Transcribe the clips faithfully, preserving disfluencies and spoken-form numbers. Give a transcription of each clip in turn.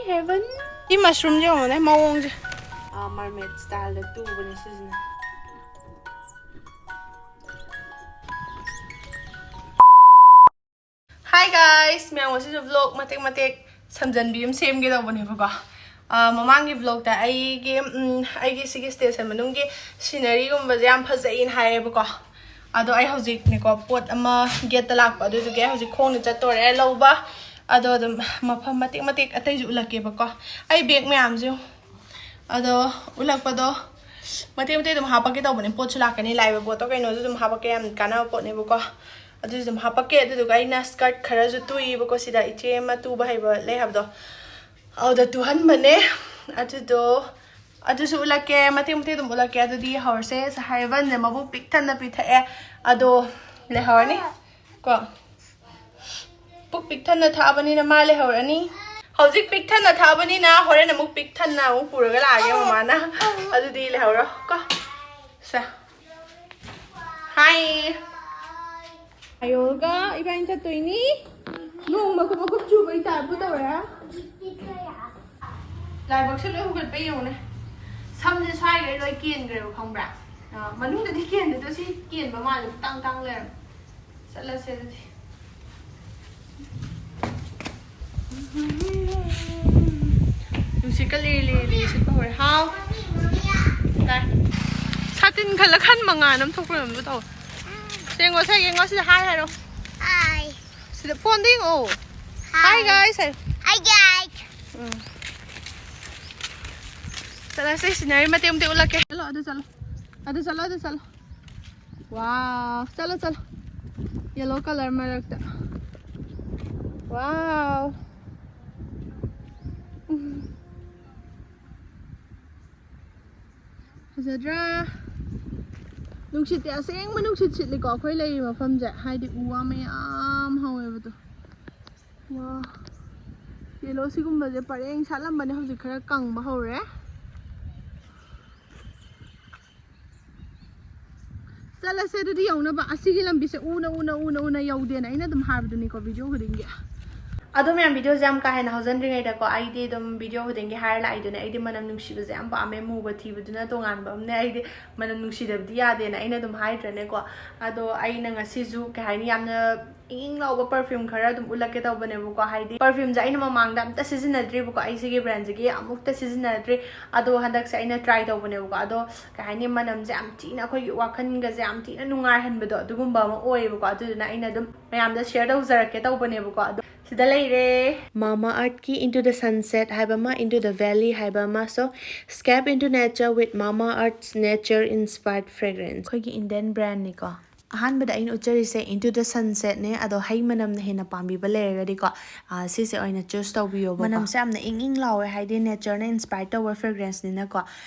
Heaven. ꯁꯤ mushroom ꯁꯦ ꯌꯦꯡꯉꯣꯅꯦ ꯃꯑꯣꯡꯁꯦ꯫ Mermaid style ꯗ ꯇꯨꯕꯅꯦ ꯁꯤꯁꯤꯅ꯫ Hi guys, ꯃꯌꯥꯝ, ꯉꯁꯤꯁꯨ vlog ꯃꯇꯦꯛ ꯃꯇꯦꯛ ꯁꯝꯖꯟꯕꯤ ꯑꯃ ꯁꯦꯝꯒꯦ ꯇꯧꯕꯅꯦꯕꯀꯣ꯫ ꯑꯥ, ꯃꯃꯥꯡꯒꯤ vlog ꯇ ꯑꯩꯒꯤ, ꯎꯝ, ꯑꯩꯒꯤ ꯁꯤꯒꯤ station ꯃꯅꯨꯡꯒꯤ scenery ꯒꯨꯝꯕꯁꯦ ꯌꯥꯝ ꯐꯖꯩꯅ ꯍꯥꯏꯌꯦꯕꯀꯣ꯫ ꯑꯗꯣ ꯑꯩ ꯍꯧꯖꯤꯛꯅꯦꯀꯣ, ꯄꯣꯠ ꯑꯃ gate ꯇ ꯂꯥꯛꯄ, ꯑꯗꯨꯗꯨꯒꯤ ꯑꯩ ꯍꯧꯖꯤꯛ ꯈꯣꯡꯅ ꯆꯠꯇꯣꯔꯦ ꯂꯧꯕ꯫ ꯑꯗꯣ ꯑꯗꯨꯝ ꯃꯐꯝ ꯃꯇꯦꯛ ꯃꯇꯦꯛ ꯑꯇꯩꯁꯨ ꯎꯠꯂꯛꯀꯦꯕꯀꯣ꯫ ꯑꯩ bag ꯃꯌꯥꯝꯁꯦ ꯌꯦꯡꯉꯨ꯫ ꯑꯗꯣ ꯎꯠꯂꯛꯄꯗꯣ ꯃꯇꯦꯛ ꯃꯇꯦꯛ ꯑꯗꯨꯝ ꯍꯥꯞꯄꯛꯀꯦ ꯇꯧꯕꯅꯦ꯫ ꯄꯣꯠꯁꯨ ꯂꯥꯛꯀꯅꯤ, ꯂꯥꯛꯏꯕ ꯄꯣꯠꯇꯣ ꯀꯩꯅꯣꯁꯨ ꯑꯗꯨꯝ ꯍꯥꯞꯄꯛꯀꯦ, ꯌꯥꯝ ꯀꯥꯟꯅꯕ ꯄꯣꯠꯅꯦꯕꯀꯣ꯫ ꯑꯗꯨꯁꯨ ꯑꯗꯨꯝ ꯍꯥꯞꯄꯛꯀꯦ꯫ ꯑꯗꯨꯗꯨꯒ ꯑꯩꯅ skirt ꯈꯔꯁꯨ ꯇꯨꯏꯕꯀꯣ, ꯁꯤꯗ ꯏꯆꯦ ꯑꯃ ꯇꯨꯕ ꯍꯩꯕ ꯂꯩ ꯍꯥꯏꯕꯗꯣ, ꯑꯗꯨꯗ ꯇꯨꯍꯟꯕꯅꯦ꯫ ꯑꯗꯨꯗꯣ ꯑꯗꯨꯁꯨ ꯎꯠꯂꯛꯀꯦ, ꯃꯇꯦꯛ ꯃꯇꯦꯛ ꯑꯗꯨꯝ ꯎꯠꯂꯛꯀꯦ꯫ ꯑꯗꯨꯗꯤ ꯍꯧꯔꯁꯦ꯫ ꯁꯍꯥꯏꯕꯟꯁꯦ ꯃꯕꯨꯛ ꯄꯤꯛ ꯊꯟꯅ ꯄꯤꯊꯛꯑꯦ, ꯑꯗꯣ ꯂꯩꯍꯧꯔꯅꯤ ꯀꯣ꯫ ꯄꯨꯛ ꯄꯤꯛ ꯊꯟꯅ ꯊꯛꯑꯕꯅꯤꯅ ꯃꯥ ꯂꯩꯍꯧꯔꯅꯤ꯫ ꯍꯧꯖꯤꯛ ꯄꯤꯛ ꯊꯟꯅ ꯊꯛꯑꯕꯅꯤꯅ ꯍꯣꯔꯦꯟ ꯑꯃꯨꯛ ꯄꯤꯛ ꯊꯟꯅ ꯑꯃꯨꯛ ꯄꯨꯔꯒ ꯂꯥꯛꯑꯒꯦ ꯃꯃꯥꯅ꯫ ꯑꯗꯨꯗꯤ ꯂꯩꯍꯧꯔꯣ ꯀꯣ꯫ ꯁꯦ꯫ ꯍꯥꯏ꯫ ꯑꯌꯣꯜꯒ ꯏꯕꯥꯅꯤ ꯆꯠꯇꯣꯏꯅꯤ꯫ ꯅꯣꯡ ꯃꯀꯨꯞ ꯃꯀꯨꯞ ꯆꯨꯕꯩ type ꯄꯨ ꯇꯧꯔꯦ꯫ ꯂꯥꯏꯕꯛꯁꯦ ꯂꯣꯏ ꯍꯨꯒꯠꯄ ꯌꯦꯡꯉꯨꯅꯦ꯫ ꯁꯝꯁꯦ ꯁ꯭ꯋꯥꯏꯒꯩ ꯂꯣꯏ ꯀꯦꯟꯈ꯭ꯔꯦꯕ, ꯈꯪꯕ꯭ꯔꯥ? ꯑ, ꯃꯅꯨꯡꯗꯗꯤ ꯀꯦꯟꯗꯦ, ꯑꯗꯣ ꯁꯤ ꯀꯦꯟꯕ ꯃꯥꯜꯂꯦ, ꯇꯥꯡ ꯇꯥꯡ ꯂꯩꯔꯝꯃꯦ꯫ ꯆꯠꯂꯁꯦ ꯑꯗꯨꯗꯤ꯫ ꯅꯨꯡꯁꯤꯠꯀ ꯂꯤꯔꯤ ꯂꯤꯔꯤ ꯂꯤꯔꯤ ꯁꯤꯠꯄ ꯍꯧꯔꯦ꯫ ꯍꯥꯎ꯫ ꯇꯥꯏ꯫ ꯁꯥꯇꯤꯟ ꯈꯜꯂ ꯈꯟ ꯃꯉꯥꯟ ꯑꯃ ꯊꯣꯛꯄ ꯑꯗꯨꯝ ꯇꯧ꯫ ꯁꯦꯡꯉꯣ, ꯁꯦ ꯌꯦꯡꯉꯣ, ꯁꯤꯗ hi ꯍꯥꯏꯔꯣ꯫ Hi꯫ ꯁꯤꯗ phone ꯗ ꯌꯦꯡꯉꯣ꯫ Hi꯫ Hi guys ꯍꯥꯏ꯫ Hi guys꯫ ꯎꯝ꯫ ꯆꯠꯂꯁꯦ, scenery ꯃꯇꯦꯛ ꯃꯇꯦꯛ ꯎꯠꯂꯛꯀꯦ꯫ ꯆꯠꯂꯣ, ꯑꯗꯨ ꯆꯠꯂꯣ꯫ ꯑꯗꯨ ꯆꯠꯂꯣ, ꯑꯗꯨ ꯆꯠꯂꯣ꯫ Wow, ꯆꯠꯂꯣ, ꯆꯠꯂꯣ꯫ Yellow colour ꯃꯔꯛꯇ꯫ Wow꯫ ꯎꯝ꯫ ꯐꯖꯗ꯭ꯔꯥ? ꯅꯨꯡꯁꯤꯠꯇꯤ ꯑꯁꯦꯡꯕ ꯅꯨꯡꯁꯤꯠ ꯁꯤꯠꯂꯤꯀꯣ ꯑꯩꯈꯣꯏ ꯂꯩꯔꯤꯕ ꯃꯐꯝꯁꯦ, ꯍꯥꯏꯗꯤ ꯎ ꯋꯥ ꯃꯌꯥꯝ ꯍꯧꯋꯦꯕꯗꯣ꯫ ꯋꯥ꯫ Yellow ꯁꯤꯒꯨꯝꯕꯁꯦ ꯄꯔꯦꯡ ꯁꯥꯠꯂꯝꯕꯅꯦ, ꯍꯧꯖꯤꯛ ꯈꯔ ꯀꯪꯕ ꯍꯧꯔꯦ꯫ ꯆꯠꯂꯁꯦ ꯑꯗꯨꯗꯤ ꯌꯧꯅꯕ꯫ ꯑꯁꯤꯒꯤ ꯂꯝꯕꯤꯁꯦ ꯎꯅ, ꯎꯅ, ꯎꯅ, ꯎꯅ ꯌꯧꯗꯦꯅ ꯑꯩꯅ ꯑꯗꯨꯝ ꯍꯥꯏꯕꯗꯨꯅꯤꯀꯣ video ꯈꯨꯗꯤꯡꯒꯤ꯫ ꯑꯗꯣ ꯃꯌꯥꯝ, ꯚꯤꯗꯤꯑꯣꯁꯦ ꯌꯥꯝ ꯀꯥ ꯍꯦꯟꯅ ꯍꯧꯖꯤꯟꯗ꯭ꯔꯤꯉꯩꯗꯀꯣ, ꯑꯩꯗꯤ ꯑꯗꯨꯝ ꯚꯤꯗꯤꯑꯣ ꯈꯨꯗꯤꯡꯒꯤ ꯍꯥꯏꯔ ꯂꯥꯛꯏꯗꯨꯅꯦ, ꯑꯩꯗꯤ ꯃꯅꯝ ꯅꯨꯡꯁꯤꯕꯁꯦ ꯌꯥꯝ ꯄꯥꯝꯃꯦ, ꯃꯨꯕ ꯊꯤꯕꯗꯨꯅ ꯇꯣꯉꯥꯟꯕ ꯑꯃꯅꯦ, ꯑꯩꯗꯤ ꯃꯅꯝ ꯅꯨꯡꯁꯤꯗꯕꯗꯤ ꯌꯥꯗꯦꯅ ꯑꯩꯅ ꯑꯗꯨꯝ ꯍꯥꯏꯗ꯭ꯔꯅꯦꯀꯣ꯫ ꯑꯗꯣ ꯑꯩꯅ ꯉꯁꯤꯁꯨ ꯀꯩ ꯍꯥꯏꯅꯤ, ꯌꯥꯝꯅ ꯏꯪ ꯏꯪ ꯂꯥꯎꯕ ꯄꯔꯐ꯭ꯌꯨꯝ ꯈꯔ ꯑꯗꯨꯝ ꯎꯠꯂꯛꯀꯦ ꯇꯧꯕꯅꯦꯕꯀꯣ꯫ ꯍꯥꯏꯗꯤ ꯄꯔꯐ꯭ꯌꯨꯝꯁꯦ ꯑꯩꯅ ꯃꯃꯥꯡꯗ ꯑꯝꯇ ꯁꯤꯖꯤꯟꯅꯗ꯭ꯔꯤꯕꯀꯣ, ꯑꯩ ꯁꯤꯒꯤ ꯕ꯭ꯔꯥꯟꯁꯤꯒꯤ ꯑꯃꯨꯛꯇ ꯁꯤꯖꯤꯟꯅꯗ꯭ꯔꯤ꯫ ꯑꯗꯣ ꯍꯟꯗꯛꯁꯦ ꯑꯩꯅ ꯇ꯭ꯔꯥꯏ ꯇꯧꯕꯅꯦꯕꯀꯣ꯫ ꯑꯗꯣ ꯀꯩ ꯍꯥꯏꯅꯤ, ꯃꯅꯝꯁꯦ ꯌꯥꯝ ꯊꯤꯅ ꯑꯩꯈꯣꯏꯒꯤ ꯋꯥꯈꯜꯒꯁꯦ ꯌꯥꯝ ꯊꯤꯅ ꯅꯨꯡꯉꯥꯏꯍꯟꯕꯗꯣ ꯑꯗꯨꯒꯨꯝꯕ ꯑꯃ ꯑꯣꯏꯌꯦꯕꯀꯣ꯫ ꯑꯗꯨꯗꯨꯅ ꯑꯩꯅ ꯑꯗꯨꯝ ꯃꯌꯥꯝꯗ ꯁꯤꯌꯔ ꯇꯧꯖꯔꯛꯀꯦ ꯇꯧꯕꯅꯦꯕꯀꯣ꯫ ꯑꯗꯣ ꯁꯤꯗ ꯂꯩꯔꯦ꯫ Mama Earthꯀꯤ Into the Sunset ꯍꯥꯏꯕ ꯑꯃ, Into the Valley ꯍꯥꯏꯕ ꯑꯃ꯫ So, step into nature with Mama Earth's nature inspired fragrance. ꯑꯩꯈꯣꯏꯒꯤ ꯏꯟꯗꯤꯌꯟ ꯕ꯭ꯔꯥꯟꯅꯤꯀꯣ꯫ ꯑꯍꯥꯟꯕꯗ ꯑꯩꯅ ꯎꯠꯆꯔꯤꯁꯦ Into the Sunsetꯅꯦ꯫ ꯑꯗꯣ ꯍꯩ ꯃꯅꯝꯅ ꯍꯦꯟꯅ ꯄꯥꯝꯕꯤꯕ ꯂꯩꯔꯒꯗꯤꯀꯣ, ꯑ, ꯁꯤꯁꯦ ꯑꯣꯏꯅ ꯆꯨꯁ ꯇꯧꯕꯤꯌꯣꯕꯀꯣ꯫ ꯃꯅꯝꯁꯦ ꯌꯥꯝꯅ ꯏꯪ ꯏꯪ ꯂꯥꯎꯋꯦ, ꯍꯥꯏꯗꯤ ꯅꯦꯆꯔꯅ ꯏꯟꯁꯄꯥꯌꯔ ꯇꯧꯕ ꯐ꯭ꯔꯦꯒ꯭ꯔꯦꯟꯁꯅꯤꯅꯀꯣ꯫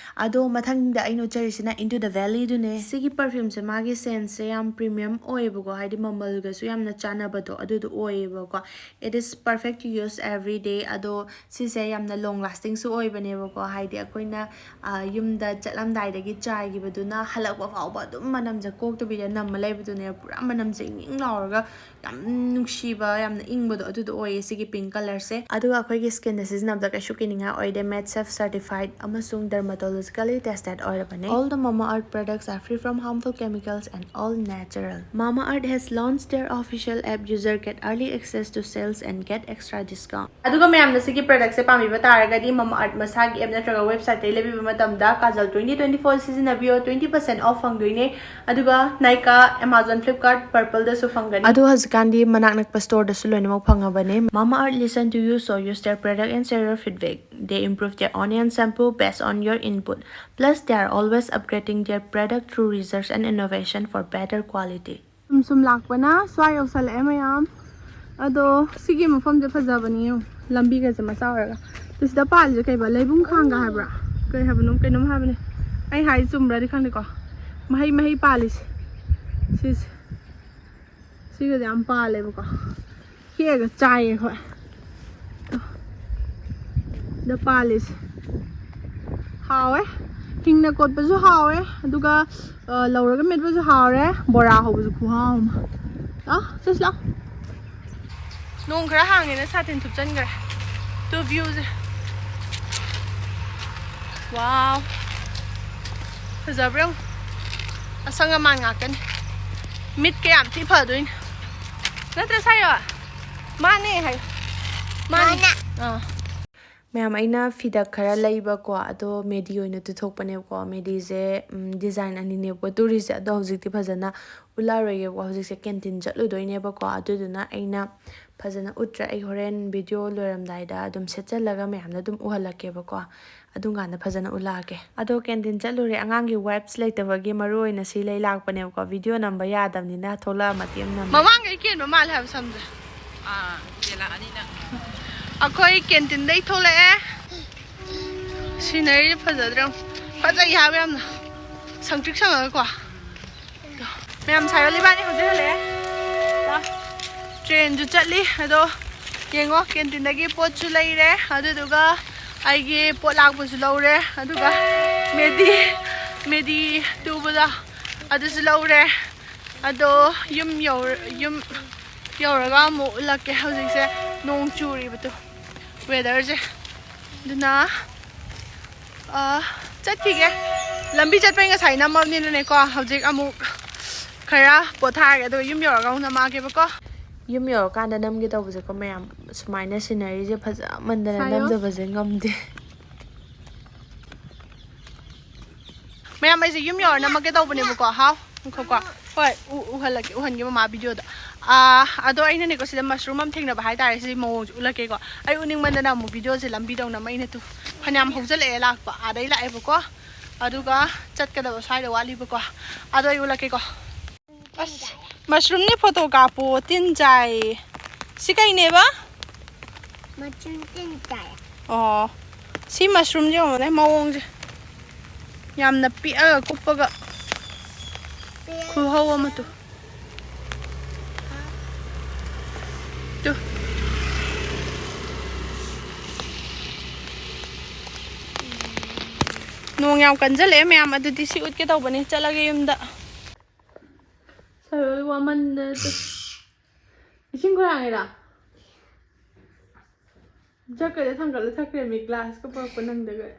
ꯑꯗꯣ ꯃꯊꯪꯗ ꯑꯩꯅ ꯎꯠꯆꯔꯤꯁꯤꯅ Into the Valleyꯗꯨꯅꯦ꯫ ꯁꯤꯒꯤ ꯄꯔꯐ꯭ꯌꯨꯝꯁꯦ ꯃꯥꯒꯤ ꯁꯦꯟꯁꯁꯦ ꯌꯥꯝ ꯄ꯭ꯔꯤꯃꯤꯌꯝ ꯑꯣꯏꯌꯦꯕꯀꯣ, ꯍꯥꯏꯗꯤ ꯃꯃꯜꯒꯁꯨ ꯌꯥꯝꯅ ꯆꯥꯟꯅꯕꯗꯣ ꯑꯗꯨꯗꯣ ꯑꯣꯏꯌꯦꯕꯀꯣ꯫ It is perfect to use every day. ꯑꯗꯣ ꯁꯤꯁꯦ ꯌꯥꯝꯅ ꯂꯣꯡ ꯂꯥꯁꯇꯤꯡꯁꯨ ꯑꯣꯏꯕꯅꯦꯕꯀꯣ, ꯍꯥꯏꯗꯤ ꯑꯩꯈꯣꯏꯅ, ꯑ, ꯌꯨꯝꯗ ꯆꯠꯂꯝꯗꯥꯏꯗꯒꯤ ꯆꯥꯏꯈꯤꯕꯗꯨꯅ ꯍꯜꯂꯛꯄ ꯐꯥꯎꯕ ꯑꯗꯨꯝ ꯃꯅꯝꯁꯦ ꯀꯣꯛꯇꯕꯤꯗ ꯅꯝꯃ ꯂꯩꯕꯗꯨꯅꯦ꯫ ꯄꯨꯔꯥ ꯃꯅꯝꯁꯦ ꯏꯪ ꯏꯪ ꯂꯥꯎꯔꯒ ꯌꯥꯝ ꯅꯨꯡꯁꯤꯕ, ꯌꯥꯝꯅ ꯏꯪꯕꯗꯣ ꯑꯗꯨꯗꯣ ꯑꯣꯏꯌꯦ ꯁꯤꯒꯤ ꯄꯤꯡ ꯀꯂꯔꯁꯦ꯫ ꯑꯗꯨꯒ ꯑꯩꯈꯣꯏꯒꯤ ꯁ꯭ꯀꯤꯟꯗ ꯁꯤꯖꯤꯟꯅꯕꯗ ꯀꯩꯁꯨ ꯀꯤꯅꯤꯡꯉꯥꯏ ꯑꯣꯏꯗꯦ, MedSafe certified ꯑꯃꯁꯨꯡ dermatologically tested ꯑꯣꯏꯔꯕꯅꯦ꯫ All the Mama Earth products are free from harmful chemicals and all natural. Mama Earth has launched their official app. User get early access to sales and get extra discount. ꯑꯗꯨꯒ ꯃꯌꯥꯝꯅ ꯁꯤꯒꯤ ꯄ꯭ꯔꯗꯛꯁꯦ ꯄꯥꯝꯕꯤꯕ ꯇꯥꯔꯒꯗꯤ Mama Earth ꯃꯁꯥꯒꯤ app ꯅꯠꯇ꯭ꯔꯒ ꯋꯦꯕꯁꯥꯏꯠꯇꯒꯤ ꯂꯩꯕꯤꯕ ꯃꯇꯝꯗ Kajal twenty twenty four ꯁꯤꯖꯤꯟꯅꯕꯤꯌꯣ, twenty percent off ꯐꯪꯗꯣꯏꯅꯦ꯫ ꯑꯗꯨꯒ Nykaa, Amazon, Flipkart, Purpleꯗꯁꯨ ꯐꯪꯒꯅꯤ꯫ ꯑꯗꯣ ꯍꯧꯖꯤꯛꯀꯥꯟꯗꯤ ꯃꯅꯥꯛ ꯅꯛꯄ ꯁ꯭ꯇꯣꯔꯗꯁꯨ ꯂꯣꯏꯅꯃꯛ ꯐꯪꯉꯕꯅꯦ꯫ Mama Earth listen to you, so use their product and share your feedback. They improve their onion shampoo based on your input. Plus, they are always upgrading their product through research and innovation for better quality. ꯁꯨꯝ ꯁꯨꯝ ꯂꯥꯛꯄꯅ ꯁ꯭ꯋꯥꯏ ꯌꯧꯁꯜꯂꯛꯑꯦ ꯃꯌꯥꯝ꯫ ꯑꯗꯣ ꯁꯤꯒꯤ ꯃꯐꯝꯁꯦ ꯐꯖꯕꯅꯤ ꯌꯦꯡꯉꯨ, ꯂꯝꯕꯤꯒꯁꯦ ꯃꯆꯥ ꯑꯣꯏꯔꯒ꯫ ꯑꯗꯨ ꯁꯤꯗ ꯄꯥꯜꯂꯤꯁꯦ ꯀꯩꯕ? ꯂꯩꯕꯨꯡ ꯈꯥꯡꯒ ꯍꯥꯏꯕ꯭ꯔꯥ? ꯀꯩ ꯍꯥꯏꯕꯅꯣ? ꯀꯩꯅꯣꯝ ꯍꯥꯏꯕꯅꯦ꯫ ꯑꯩ ꯍꯥꯏ ꯆꯨꯝꯕ꯭ꯔꯗꯤ ꯈꯪꯗꯦꯀꯣ꯫ ꯃꯍꯩ, ꯃꯍꯩ ꯄꯥꯜꯂꯤꯁꯦ꯫ ꯁꯤꯁꯦ꯫ ꯁꯤꯒꯁꯦ ꯌꯥꯝ ꯄꯥꯜꯂꯦꯕꯀꯣ꯫ ꯍꯦꯛꯑꯒ ꯆꯥꯏꯌꯦ ꯑꯩꯈꯣꯏ꯫ ꯗ ꯄꯥꯜꯂꯤꯁꯦ꯫ ꯍꯥꯎꯋꯦ꯫ ꯍꯤꯡꯅ ꯀꯣꯠꯄꯁꯨ ꯍꯥꯎꯋꯦ꯫ ꯑꯗꯨꯒ, ꯑ, ꯂꯧꯔꯒ ꯃꯦꯠꯄꯁꯨ ꯍꯥꯎꯔꯦ꯫ ꯕꯣꯔꯥ ꯍꯧꯕꯁꯨ ꯈꯨꯍꯥꯎ ꯑꯃ꯫ ꯂꯥꯎ, ꯆꯠꯁꯤ ꯂꯥꯎ꯫ ꯅꯣꯡ ꯈꯔ ꯍꯥꯡꯉꯦꯅ ꯁꯥꯇꯤꯟ ꯊꯨꯞꯆꯟꯈ꯭ꯔꯦ꯫ ꯇꯨ ꯚ꯭ꯌꯨꯁꯦ꯫ ꯋꯥꯎ꯫ ꯐꯖꯕ꯭ꯔꯥ ꯌꯦꯡꯉꯨ꯫ ꯑꯁꯪ ꯑꯃꯥꯟ ꯉꯥꯛꯇꯅꯤ꯫ ꯃꯤꯠꯀ ꯌꯥꯝ ꯊꯤ ꯐꯗꯣꯏꯅꯤ꯫ ꯅꯠꯇ꯭ꯔ ꯁꯥꯏꯌꯣ? ꯃꯥꯅꯦ ꯍꯥꯏꯌꯣ꯫ ꯃꯥꯅꯦ꯫ ꯃꯥꯅꯦ꯫ ꯑꯥ꯫ ꯃꯌꯥꯝ, ꯑꯩꯅ ꯐꯤꯗꯛ ꯈꯔ ꯂꯩꯕꯀꯣ, ꯑꯗꯣ ꯃꯦꯗꯤ ꯑꯣꯏꯅ ꯇꯨꯊꯣꯛꯄꯅꯦꯕꯀꯣ꯫ ꯃꯦꯗꯤꯁꯦ, ꯎꯝ, ꯗꯤꯖꯥꯏꯟ ꯑꯅꯤꯅꯦꯕꯀꯣ ꯇꯨꯔꯤꯁꯦ, ꯑꯗꯣ ꯍꯧꯖꯤꯛꯇꯤ ꯐꯖꯅ ꯎꯠꯂꯔꯣꯏꯒꯦꯕꯀꯣ꯫ ꯍꯧꯖꯤꯛꯁꯦ ꯀꯦꯟꯇꯤꯟ ꯆꯠꯂꯨꯗꯣꯏꯅꯦꯕꯀꯣ, ꯑꯗꯨꯗꯨꯅ ꯑꯩꯅ ꯐꯖꯅ ꯎꯠꯇ꯭ꯔꯦ꯫ ꯑꯩ ꯍꯣꯔꯦꯟ ꯚꯤꯗꯤꯑꯣ ꯂꯣꯏꯔꯝꯗꯥꯏꯗ ꯑꯗꯨꯝ ꯁꯦꯠꯆꯜꯂꯒ ꯃꯌꯥꯝꯗ ꯑꯗꯨꯝ ꯎꯍꯜꯂꯛꯀꯦꯕꯀꯣ꯫ ꯑꯗꯨꯝ ꯀꯥꯟꯗ ꯐꯖꯅ ꯎꯠꯂꯛꯑꯒꯦ꯫ ꯑꯗꯣ ꯀꯦꯟꯇꯤꯟ ꯆꯠꯂꯨꯔꯦ꯫ ꯑꯉꯥꯡꯒꯤ ꯋꯥꯏꯞꯁ ꯂꯩꯇꯕꯒꯤ ꯃꯔꯨ ꯑꯣꯏꯅ ꯁꯤ ꯂꯩ ꯂꯥꯛꯄꯅꯦꯕꯀꯣ꯫ ꯚꯤꯗꯤꯑꯣ ꯅꯝꯕ ꯌꯥꯗꯕꯅꯤꯅ ꯊꯣꯛꯂꯛꯑ ꯃꯇꯦꯛ ꯑꯃ ꯅꯝꯃꯦ꯫ ꯃꯃꯥꯡꯒꯩ ꯀꯦꯟꯕ ꯃꯥꯜꯂꯦ ꯍꯥꯏꯕ ꯁꯝꯁꯦ꯫ ꯑꯥ, ꯀꯦꯜꯂꯛꯑꯅꯤ ꯅꯪ꯫ ꯑꯩꯈꯣꯏ ꯀꯦꯟꯇꯤꯟꯗꯩ ꯊꯣꯛꯂꯛꯑꯦ꯫ ꯁꯤꯅꯔꯤ ꯐꯖꯗ꯭ꯔꯥ ꯌꯦꯡꯉꯨ꯫ ꯐꯖꯩ ꯍꯥꯏꯕ ꯌꯥꯝꯅ꯫ ꯁꯪꯇ꯭ꯔꯤꯛ ꯁꯪꯉꯒꯀꯣ꯫ ꯃꯌꯥꯝ ꯁꯥꯏꯌꯣ ꯏꯕꯥꯅꯤ ꯍꯧꯖꯤꯛ ꯍꯜꯂꯛꯑꯦ꯫ ꯂꯥ꯫ ꯇ꯭ꯔꯦꯟꯁꯨ ꯆꯠꯂꯤ꯫ ꯑꯗꯣ ꯌꯦꯡꯉꯣ, ꯀꯦꯟꯇꯤꯟꯗꯒꯤ ꯄꯣꯠꯁꯨ ꯂꯩꯔꯦ꯫ ꯑꯗꯨꯗꯨꯒ ꯑꯩꯒꯤ ꯄꯣꯠ ꯂꯥꯛꯄꯁꯨ ꯂꯧꯔꯦ꯫ ꯑꯗꯨꯒ ꯃꯦꯗꯤ, ꯃꯦꯗꯤ ꯇꯨꯕꯗꯣ ꯑꯗꯨꯁꯨ ꯂꯧꯔꯦ꯫ ꯑꯗꯣ ꯌꯨꯝ ꯌꯧꯔ-, ꯌꯨꯝ ꯌꯧꯔꯒ ꯑꯃꯨꯛ ꯎꯠꯂꯛꯀꯦ꯫ ꯍꯧꯖꯤꯛꯁꯦ ꯅꯣꯡ ꯆꯨꯔꯤꯕꯗꯣ, ꯋꯦꯗꯔꯁꯦ꯫ ꯑꯗꯨꯅ, ꯑ, ꯆꯠꯈꯤꯒꯦ꯫ ꯂꯝꯕꯤ ꯆꯠꯄꯩ ꯉꯁꯥꯏ ꯅꯝꯃꯕꯅꯤꯅꯅꯦꯀꯣ, ꯍꯧꯖꯤꯛ ꯑꯃꯨꯛ ꯈꯔ ꯄꯣꯊꯥꯔꯒꯦ, ꯑꯗꯨꯒ ꯌꯨꯝ ꯌꯧꯔꯒ ꯑꯃꯨꯛ ꯅꯝꯃꯛꯑꯒꯦꯕꯀꯣ꯫ ꯌꯨꯝ ꯌꯧꯔꯀꯥꯟꯗ ꯅꯝꯒꯦ ꯇꯧꯕꯁꯦꯀꯣ ꯃꯌꯥꯝ, ꯁꯨꯃꯥꯏꯅ ꯁꯤꯅꯔꯤꯁꯦ ꯐꯖꯃꯟꯗꯅ ꯁꯥꯏꯌꯣ꯫ ꯅꯝꯗꯕꯁꯦ ꯉꯝꯗꯦ꯫ ꯃꯌꯥꯝ, ꯑꯩꯁꯦ ꯌꯨꯝ ꯌꯧꯔ ꯅꯝꯃꯛꯀꯦ ꯇꯧꯕꯅꯦꯕꯀꯣ꯫ ꯍꯥꯎ, ꯉꯥꯏꯈꯣꯀꯣ꯫ ꯍꯣꯏ, ꯎ-, ꯎꯍꯜꯂꯛꯀꯦ, ꯎꯍꯟꯒꯦ ꯃꯃꯥ ꯚꯤꯗꯤꯑꯣꯗ꯫ ꯑꯥ, ꯑꯗꯣ ꯑꯩꯅꯅꯦꯀꯣ, ꯁꯤꯗ ꯃꯁꯔꯨꯝ ꯑꯃ ꯊꯦꯡꯅꯕ ꯍꯥꯏꯇꯥꯔꯦ꯫ ꯁꯤ ꯃꯑꯣꯡꯁꯦ ꯎꯠꯂꯛꯀꯦꯀꯣ꯫ ꯑꯩ ꯎꯅꯤꯡꯃꯟꯗꯅ ꯑꯃꯨꯛ ꯚꯤꯗꯤꯑꯣꯁꯦ ꯂꯝꯕꯤꯗ ꯑꯃꯨꯛ ꯅꯝꯃꯛꯏꯅꯦ꯫ ꯇꯨ, ꯐꯅꯌꯥꯝ ꯍꯧꯖꯤꯜꯂꯛꯑꯦ ꯂꯥꯛꯄ꯫ ꯑꯥꯗꯩ ꯂꯥꯛꯑꯦꯕꯀꯣ꯫ ꯑꯗꯨꯒ ꯆꯠꯀꯗꯕ ꯁ꯭ꯋꯥꯏꯗ ꯋꯥꯠꯂꯤꯕꯀꯣ꯫ ꯑꯗꯣ ꯑꯩ ꯎꯠꯂꯛꯀꯦꯀꯣ꯫ ꯑꯁ, ꯃꯁꯔꯨꯝꯅꯦ, ꯐꯣꯇꯣ ꯀꯥꯞꯄꯣ, ꯇꯤꯟ ꯆꯥꯏ꯫ ꯁꯤ ꯀꯩꯅꯦꯕ? ꯃꯁꯔꯨꯝ ꯇꯤꯟ ꯆꯥꯏ꯫ ꯑꯣ, ꯁꯤ ꯃꯁꯔꯨꯝꯁꯦ ꯌꯦꯡꯉꯨꯅꯦ, ꯃꯑꯣꯡꯁꯦ꯫ ꯌꯥꯝꯅ ꯄꯤꯛꯑꯒ ꯀꯨꯞꯄꯒ꯫ ꯄꯤꯛꯑꯒ ꯈꯨꯍꯧ ꯑꯃ ꯇꯨ꯫ ꯇꯨ꯫ ꯅꯣꯡ ꯌꯥꯝ ꯀꯟꯖꯜꯂꯛꯑꯦ ꯃꯌꯥꯝ, ꯑꯗꯨꯗꯤ ꯁꯤ ꯎꯠꯀꯦ ꯇꯧꯕꯅꯤ, ꯆꯠꯂꯒꯦ ꯌꯨꯝꯗ꯫ ꯁꯔꯣꯏ ꯋꯥꯃꯟꯗꯅ ꯇꯨ꯫ ꯏꯁꯤꯡ ꯈꯣꯏꯔꯥꯡꯉꯤꯔꯥ? ꯖꯛꯀꯗ ꯊꯥꯡꯒꯠꯂ ꯊꯛꯈ꯭ꯔꯦ ꯃꯤ, ꯒ꯭ꯂꯥꯁꯀ ꯄꯨꯔꯛꯄ ꯅꯪꯗꯒ꯫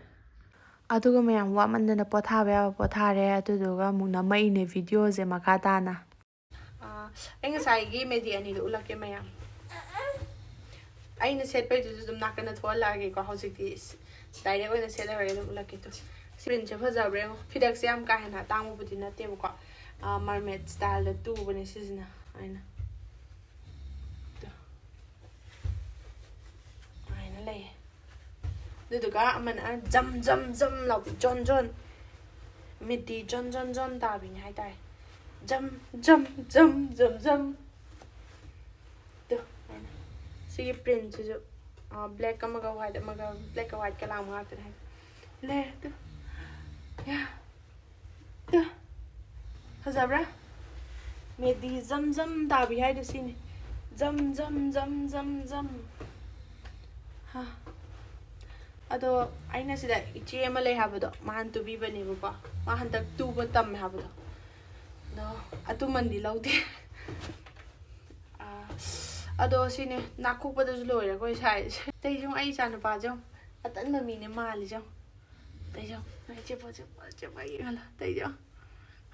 ꯑꯗꯨꯒ ꯃꯌꯥꯝ ꯋꯥꯃꯟꯗꯅ ꯄꯣꯊꯥꯕ ꯌꯥꯕ ꯄꯣꯊꯥꯔꯦ꯫ ꯑꯗꯨꯗꯨꯒ ꯑꯃꯨꯛ ꯅꯝꯃꯛꯏꯅꯦ ꯚꯤꯗꯤꯑꯣꯁꯦ ꯃꯈꯥ ꯇꯥꯅ꯫ ꯑꯥ, ꯑꯩ ꯉꯁꯥꯏꯒꯤ ꯃꯦꯗꯤ ꯑꯅꯤꯗꯣ ꯎꯠꯂꯛꯀꯦ ꯃꯌꯥꯝ꯫ ꯑꯩꯅ ꯁꯦꯠꯄꯩꯗꯨꯁꯨ ꯑꯗꯨꯝ ꯅꯥꯀꯟꯗ ꯊꯣꯛꯍꯜꯂꯛꯑꯒꯦꯀꯣ꯫ ꯍꯧꯖꯤꯛꯇꯤ ꯗꯥꯏꯔꯦꯛ ꯑꯣꯏꯅ ꯁꯦꯠꯂꯔꯣꯏꯒꯦ, ꯑꯗꯨꯝ ꯎꯠꯂꯛꯀꯦ꯫ ꯇꯨ, ꯁꯤ ꯄ꯭ꯔꯤꯟꯁꯦ ꯐꯖꯕ꯭ꯔꯥ ꯌꯦꯡꯉꯣ꯫ ꯐꯤꯗꯛꯁꯦ ꯌꯥꯝ ꯀꯥ ꯍꯦꯟꯅ ꯑꯇꯥꯡꯕꯕꯨꯗꯤ ꯅꯠꯇꯦꯕꯀꯣ꯫ ꯃꯔꯃꯦꯠ ꯁ꯭ꯇꯥꯏꯜꯗ ꯇꯨꯕꯅꯦ ꯁꯤꯁꯤꯅ ꯑꯩꯅ꯫ ꯇꯨ꯫ ꯁꯨꯃꯥꯏꯅ ꯂꯩ꯫ ꯑꯗꯨꯗꯨꯒ ꯑꯃꯅ ꯖꯝ ꯖꯝ ꯖꯝ ꯂꯥꯎꯕꯤ, ꯖꯣꯟ ꯖꯣꯟ꯫ ꯃꯤꯗꯤ ꯖꯣꯟ ꯖꯣꯟ ꯖꯣꯟ ꯇꯥꯕꯤꯅꯤ ꯍꯥꯏꯇꯥꯔꯦ꯫ ꯖꯝ ꯖꯝ ꯖꯝ ꯖꯝ ꯖꯝ꯫ ꯇꯨ, ꯁꯨꯃꯥꯏꯅ꯫ ꯁꯤꯒꯤ ꯄ꯭ꯔꯤꯟꯁꯤꯁꯨ, ꯑ, ꯕ꯭ꯂꯦꯛ ꯑꯃꯒ ꯋꯥꯏꯠ ꯑꯃꯒ, ꯕ꯭ꯂꯦꯛꯀ ꯋꯥꯏꯠꯀ ꯂꯥꯡꯕ ꯉꯥꯛꯇꯅꯦ ꯍꯥꯏ꯫ ꯂꯩꯔꯦ, ꯇꯨ꯫ ꯌꯥ꯫ ꯇꯨ꯫ ꯐꯖꯕ꯭ꯔꯥ? ꯃꯦꯗꯤ ꯖꯝ ꯖꯝ ꯇꯥꯕꯤ ꯍꯥꯏꯗꯣ ꯁꯤꯅꯤ꯫ ꯖꯝ ꯖꯝ ꯖꯝ ꯖꯝ ꯖꯝ꯫ ꯍꯥ꯫ ꯑꯗꯣ ꯑꯩꯅ ꯁꯤꯗ ꯏꯆꯦ ꯑꯃ ꯂꯩ ꯍꯥꯏꯕꯗꯣ, ꯃꯥꯅ ꯇꯨꯕꯤꯕꯅꯦꯕꯀꯣ꯫ ꯃꯥ ꯍꯟꯗꯛ ꯇꯨꯕ ꯇꯝꯃꯦ ꯍꯥꯏꯕꯗꯣ꯫ ꯑꯗꯣ ꯑꯇꯨꯃꯟꯗꯤ ꯂꯧꯗꯦ꯫ ꯑꯥ, ꯑꯗꯣ ꯁꯤꯅꯦ, ꯅꯥꯀꯣꯛꯄꯗꯁꯨ ꯂꯣꯏꯔꯦ ꯑꯩꯈꯣꯏ ꯁꯥꯏꯁꯦ꯫ ꯑꯇꯩꯁꯨ ꯑꯩ ꯏꯆꯥ ꯅꯨꯄꯥꯁꯦ ꯌꯦꯡꯉꯣ, ꯑꯇꯟꯕ ꯃꯤꯅꯦ ꯃꯥꯜꯂꯤꯁꯦ ꯌꯦꯡꯉꯣ꯫ ꯑꯇꯩꯁꯨ ꯌꯦꯡꯉꯣ, ꯏꯆꯦ ꯄꯣꯠꯁꯦ, ꯄꯣꯠꯁꯦ ꯃꯥ ꯌꯦꯡꯍꯜꯂꯣ꯫ ꯑꯇꯩꯁꯨ ꯌꯦꯡꯉꯣ꯫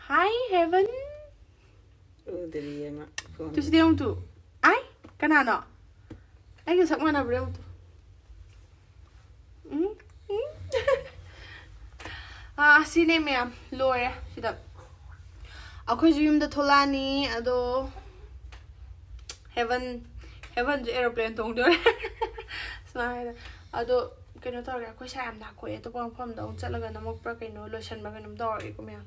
ꯍꯥꯏ ꯍꯦꯚꯟ꯫ ꯎꯗ꯭ꯔꯤꯌꯦ ꯃꯥ ꯐꯣꯟ꯫ ꯇꯨ ꯁꯤꯗ ꯌꯦꯡꯉꯨ ꯇꯨ꯫ ꯑꯥꯏ, ꯀꯅꯥꯅꯣ? ꯑꯩꯒ ꯁꯛ ꯃꯥꯟꯅꯕ꯭ꯔꯥ ꯌꯦꯡꯉꯨ ꯇꯨ꯫ ꯎꯝ, ꯎꯝ꯫ ꯑꯥ, ꯁꯤꯅꯦ ꯃꯌꯥꯝ, ꯂꯣꯏꯔꯦ ꯁꯤꯗ꯫ ꯑꯩꯈꯣꯏꯁꯨ ꯌꯨꯝꯗ ꯊꯣꯛꯂꯛꯑꯅꯤ, ꯑꯗꯣ ꯍꯦꯚꯟ, ꯍꯦꯚꯟꯁꯨ aeroplane ꯇꯣꯡꯗꯣꯔꯦ꯫ ꯁꯨꯃꯥꯏꯅ ꯍꯥꯏꯗ꯫ ꯑꯗꯣ ꯀꯩꯅꯣ ꯇꯧꯔꯒꯦ, ꯑꯩꯈꯣꯏ ꯁꯥꯏ ꯌꯥꯝ ꯅꯥꯀꯣꯛꯑꯦ, ꯑꯇꯣꯞꯄ ꯃꯐꯝꯗ ꯑꯃꯨꯛ ꯆꯠꯂꯒ ꯅꯝꯃꯛꯄ꯭ꯔꯥ ꯀꯩꯅꯣ, ꯂꯣꯏꯁꯟꯕ꯭ꯔꯥ ꯀꯩꯅꯣꯝ ꯇꯧꯔꯒꯦꯀꯣ ꯃꯌꯥꯝ꯫